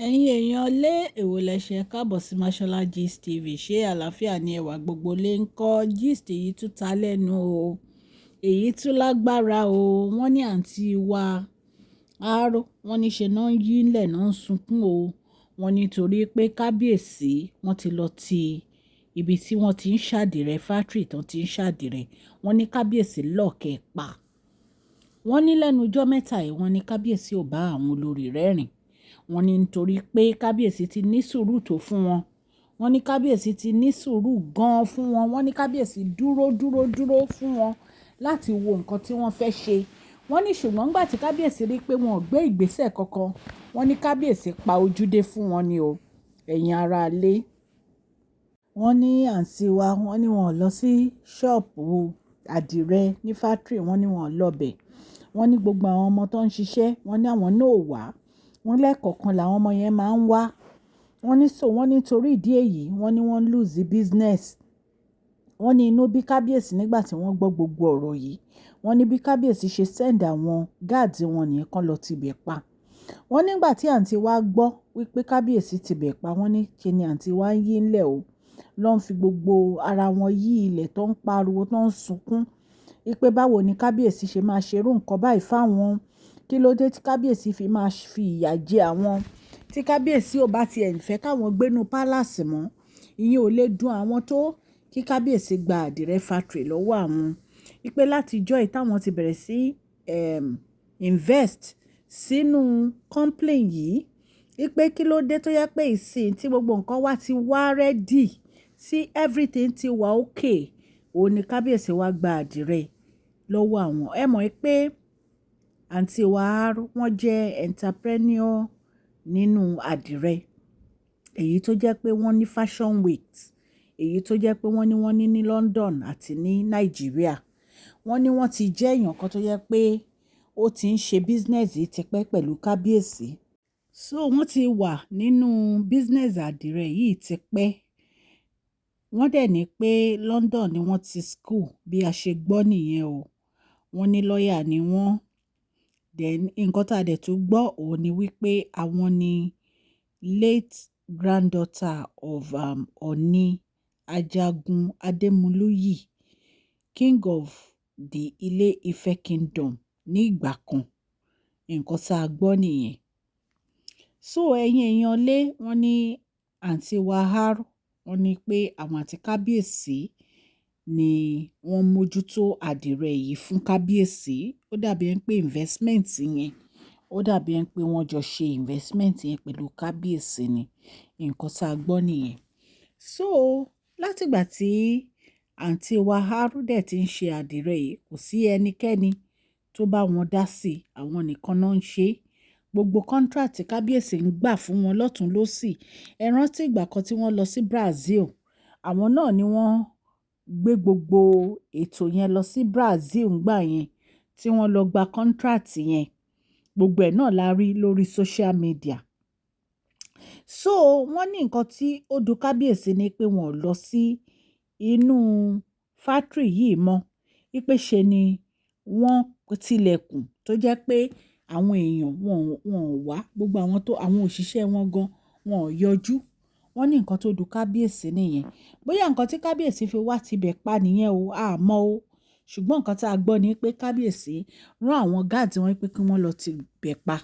Ẹ̀yin èèyàn lé, èwo lẹ ṣe káàbọ̀ sí Mashola Gist TV. Ṣé àlàáfíà ni ẹwà gbogbo lè ń kọ́ gist èyí tún ta lẹ́nu o. Èyí tún lágbára o. Wọ́n ní àǹtí wa Aro, wọ́n ní ṣe náà ń yílẹ̀ náà ń sunkún o. Wọ́n ní torí pé kábíyèsí wọ́n ti lọ ti ibi tí wọ́n ti ń ṣàdìrẹ, factory tó ti ń ṣàdìrẹ. Wọ́n ní kábíyèsí lock ẹ̀ pa. Wọ́n ní lẹ́nu ọjọ́ mẹ́ta yìí, wọ́n ní kábíyèsí ò bá àwọn olórí rẹ́rìn. Wọ́n ní nítorí pé kábíyèsí ti ní sùúrù tó fún wọn. Wọ́n ní kábíyèsí ti ní sùúrù gan fún wọn. Wọ́n ní kábíyèsí dúró, dúró, dúró fún wọn láti wo nǹkan tí wọ́n fẹ́ ṣe. Wọ́n ní ṣùgbọ́n nígbà tí kábíyèsí rí pé wọn ò gbé ìgbésẹ̀ kankan, wọ́n ní kábíyèsí pa ojúdé fún wọn ni o. Ẹ̀yin ará ilé. Wọ́n ní àǹtí wa, wọ́n ní wọn ò lọ sí ṣọ́ọ̀bù àdìrẹ ní factory, wọ́n ní wọn ò lọ bẹ̀. Wọ́n ní gbogbo àwọn ọmọ tó ń ṣiṣẹ́, wọ́n ní àwọn náà ò wá. Wọ́n lẹ́ẹ̀kọ̀kan làwọn ọmọ yẹn máa ń wá. Wọ́n ní so wọ́n ní torí ìdí èyí, wọ́n ní wọ́n lose business. Wọ́n ní inú bí kábíyèsí nígbà tí wọ́n gbọ́ gbogbo ọ̀rọ̀ yìí. Wọ́n ní bí kábíyèsí ṣe send àwọn guards wọn nìyẹn kan lọ tibẹ̀ pa. Wọ́n nígbà tí àǹtí wa gbọ́ wípé kábíyèsí tibẹ̀ pa, wọ́n ní kí ni àǹtí wa ń yí ńlẹ̀ o. Lọ́ ń fi gbogbo ara wọn yí ilẹ̀ tó ń pariwo, tó ń sunkún. Wípé báwo ni kábíyèsí ṣe máa ṣe irú nǹkan báyìí fáwọn. Kí ló dé tí kábíyèsí fi máa fi ìyà jẹ àwọn? Tí kábíyèsí ò bá ti ẹ̀ fẹ́ káwọn gbé inú palace mọ́, ìyẹn ò lè dùn àwọn tó kí kábíyèsí gba àdìrẹ factory lọ́wọ́ àwọn. Wípé láti ìjọ́ yìí táwọn ti bẹ̀rẹ̀ sí invest sínú company yìí. Wípé kí ló dé tó jẹ pé ìsìn tí gbogbo nǹkan wá ti wá ready, tí everything ti wà okay, òun ni kábíyèsí wá gba àdìrẹ lọ́wọ́ àwọn. Ẹ mọ̀ pé àǹtí wa wọ́n jẹ́ entrepreneur nínú àdìrẹ. Èyí tó jẹ́ pé wọ́n ní fashion weeks, èyí tó jẹ́ pé wọ́n ní ní London àti ní Nàìjíríà. Wọ́n ní wọ́n ti jẹ́ èèyàn kan tó jẹ́ pé ó ti ń ṣe business yìí tipẹ́ pẹ̀lú kábíyèsí. So wọ́n ti wà nínú business àdìrẹ yìí tipẹ́. Wọ́n dẹ̀ ní pé London ni wọ́n ti school, bí a ṣe gbọ́ nìyẹn o. Wọ́n ní lawyer ni wọ́n. Then nǹkan tí a dẹ̀ tún gbọ́ òun ni wípé àwọn ni late granddaughter of Ọọ̀ni Ajagun Ademuluyi, king of the Ile-Ife kingdom ní ìgbà kan. Nǹkan tí a gbọ́ nìyẹn. So ẹ̀yin èèyàn lé, wọ́n ní àǹtí wa R, wọ́n ní pé àwọn àti kábíyèsí ni wọ́n mójútó àdìrẹ yìí fún kábíyèsí. Ó dàbí ẹni pé investment yẹn, ó dàbí ẹni pé wọ́n jọ ṣe investment yẹn pẹ̀lú kábíyèsí ni. Nǹkan tí a gbọ́ nìyẹn. So láti ìgbà tí àǹtí wa R dẹ̀ ti ń ṣe àdìrẹ yìí, kò sí ẹnikẹ́ni tó bá wọn dá sí. Àwọn nìkan náà ń ṣe. Gbogbo contract tí kábíyèsí ń gbà fún wọn lọ́tùn lósì. Ẹ rántí ìgbà kan tí wọ́n lọ sí Brazil, àwọn náà ni wọ́n gbé gbogbo ètò yẹn lọ sí Brazil ńgbà yẹn tí wọ́n lọ gba contract yẹn. Gbogbo ẹ̀ náà la rí lórí social media. So wọ́n ní nǹkan tí ó dùn kábíyèsí ni pé wọn ò lọ sí inú factory yìí mọ́. Wípé ṣe ni wọ́n tilẹ̀kùn tó jẹ́ pé àwọn èèyàn wọn ò wá. Gbogbo àwọn tó àwọn òṣìṣẹ́ wọn gan wọn ò yọjú. Wọ́n ní nǹkan tó dùn kábíyèsí nìyẹn. Bóyá nǹkan tí kábíyèsí fi wá tibẹ̀ pa nìyẹn o, a mọ̀ o. Ṣùgbọ́n nǹkan tí a gbọ́ ni pé kábíyèsí rán àwọn guards wọn pé kí wọ́n lọ tibẹ̀ pa.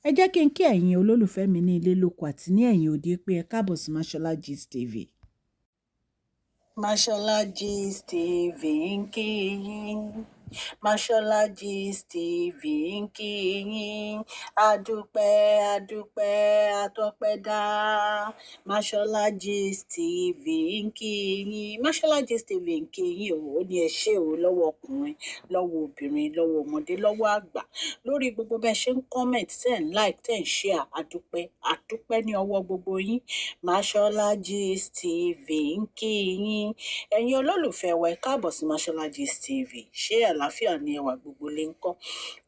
Ẹ jẹ́ kí n kí ẹ̀yin olólùfẹ́ mi ní ilé lóko àti ní ẹ̀yìn odi pé ẹ káàbọ̀ sí Mashola Gist TV. Mashola Gist TV ń kí yín. Mashola Gist TV ń kí yín. Adúpẹ́, adúpẹ́, atọ́pẹ́dá. Mashola Gist TV ń kí yín. Mashola Gist TV ń kí yín o. Ó ní ẹ ṣé o lọ́wọ́ ọkùnrin, lọ́wọ́ obìnrin, lọ́wọ́ ọmọdé, lọ́wọ́ àgbà. Lórí gbogbo bẹ́ẹ̀ ṣe ń comment, ten like, ten share. Adúpẹ́, adúpẹ́ ní ọwọ́ gbogbo yín. Mashola Gist TV ń kí yín. Ẹ̀yin olólùfẹ́ wa, ẹ káàbọ̀ sí Mashola Gist TV. Ṣé. Àlàáfíà ni ẹwà gbogbo lè ń kọ́.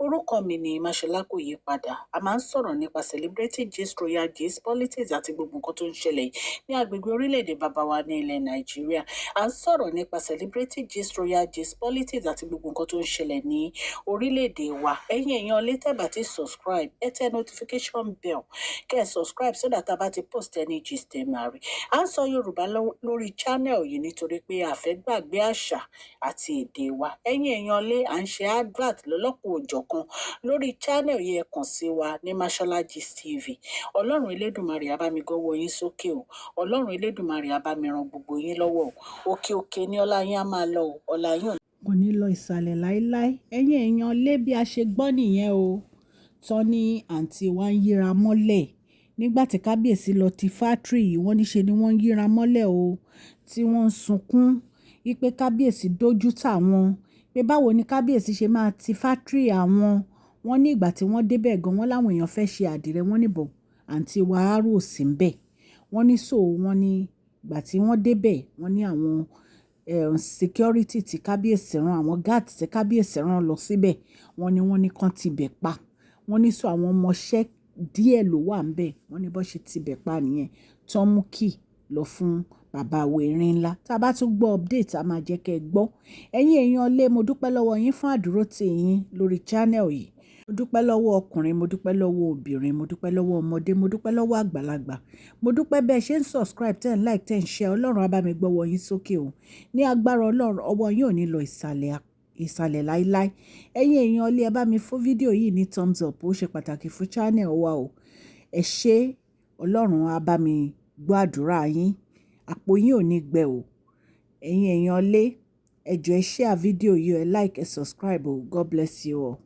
Orúkọ mi ni Máṣọlá, kò yí padà. A máa ń sọ̀rọ̀ nípa celebrity gist, royal gist, politics àti gbogbo nǹkan tó ń ṣẹlẹ̀ ní agbègbè orílẹ̀-èdè bàbá wa ní ilẹ̀ Nàìjíríà. À ń sọ̀rọ̀ nípa celebrity gist, royal gist, politics àti gbogbo nǹkan tó ń ṣẹlẹ̀ ní orílẹ̀-èdè wa. Ẹ̀yin èèyàn lè tẹ́ bá ti subscribe, ẹ tẹ notification bell, kẹ́ ẹ subscribe so that a bá ti post any gist, ẹ máa rí. À ń sọ Yorùbá lórí channel yìí nítorí pé a fẹ́ gbàgbé àṣà àti èdè wa. Ẹ̀yin èèyàn lé, à ń ṣe advert lọ́lọ́kan òjọ̀kan lórí channel yìí. Ẹ kàn sí wa ní Mashola Gist TV. Ọlọ́run Elédùmarè á bá mi gọ́wọ́ yín sókè o. Ọlọ́run Elédùmarè á bá mi ran gbogbo yín lọ́wọ́ o. Òkè òkè ní ọlá yín á máa lọ o. Ọlá yín kò ní lọ ìsàlẹ̀ láéláé. Ẹ̀yin èèyàn lé, bí a ṣe gbọ́ nìyẹn o. Tán ní àǹtí wa ń yíra mọ́lẹ̀ nígbà tí kábíyèsí lọ ti factory yìí. Wọ́n ní ṣe ni wọ́n ń yíra mọ́lẹ̀ o, tí wọ́n ń sunkún wípé kábíyèsí dójú tàwọn, pé báwo ni kábíyèsí ṣe máa ti factory àwọn. Wọ́n ní ìgbà tí wọ́n débẹ̀ gan, wọ́n láwọn èèyàn fẹ́ ṣe àdìrẹ. Wọ́n níbọ̀ àǹtí wa rò sí ń bẹ̀. Wọ́n ní so wọ́n ní ìgbà tí wọ́n débẹ̀, wọ́n ní àwọn security tí kábíyèsí rán, àwọn guards tí kábíyèsí rán lọ síbẹ̀, wọ́n ní kán tibẹ̀ pa. Wọ́n ní so àwọn ọmọọṣẹ́ díẹ̀ ló wà ńbẹ̀. Wọ́n ní bó ṣe tibẹ̀ pa nìyẹn, tán mú key lọ fún bàbá wo erin ńlá. Tá a bá tún gbọ́ update, a máa jẹ́ kẹ́ ẹ gbọ́. Ẹ̀yin èèyàn lé, mo dúpẹ́ lọ́wọ́ yín fún àdúrótì yín lórí channel yìí. Mo dúpẹ́ lọ́wọ́ ọkùnrin, mo dúpẹ́ lọ́wọ́ obìnrin, mo dúpẹ́ lọ́wọ́ ọmọdé, mo dúpẹ́ lọ́wọ́ àgbàlagbà. Mo dúpẹ́ bẹ́ẹ̀ ṣe ń subscribe, ten like, 10 share. Ọlọ́run á bá mi gbọ́wọ́ yín sókè o. Ní agbára Ọlọ́run, ọwọ́ yín ò ní lọ ìsàlẹ̀ ìsàlẹ̀ láíláí. Ẹ̀yin èèyàn ilé, ẹ bá mi fún fídíò yìí ní thumbs up. Ó ṣe pàtàkì fún channel wa o. Ẹ ṣé. Ọlọ́run á bá mi gbọ́ àdúrà yín. Àpò yín ò ní gbẹ o. Ẹ̀yin èèyàn lé, ẹ jọ̀ọ́, ẹ share fídíò yìí, ẹ like, ẹ subscribe o. God bless you all.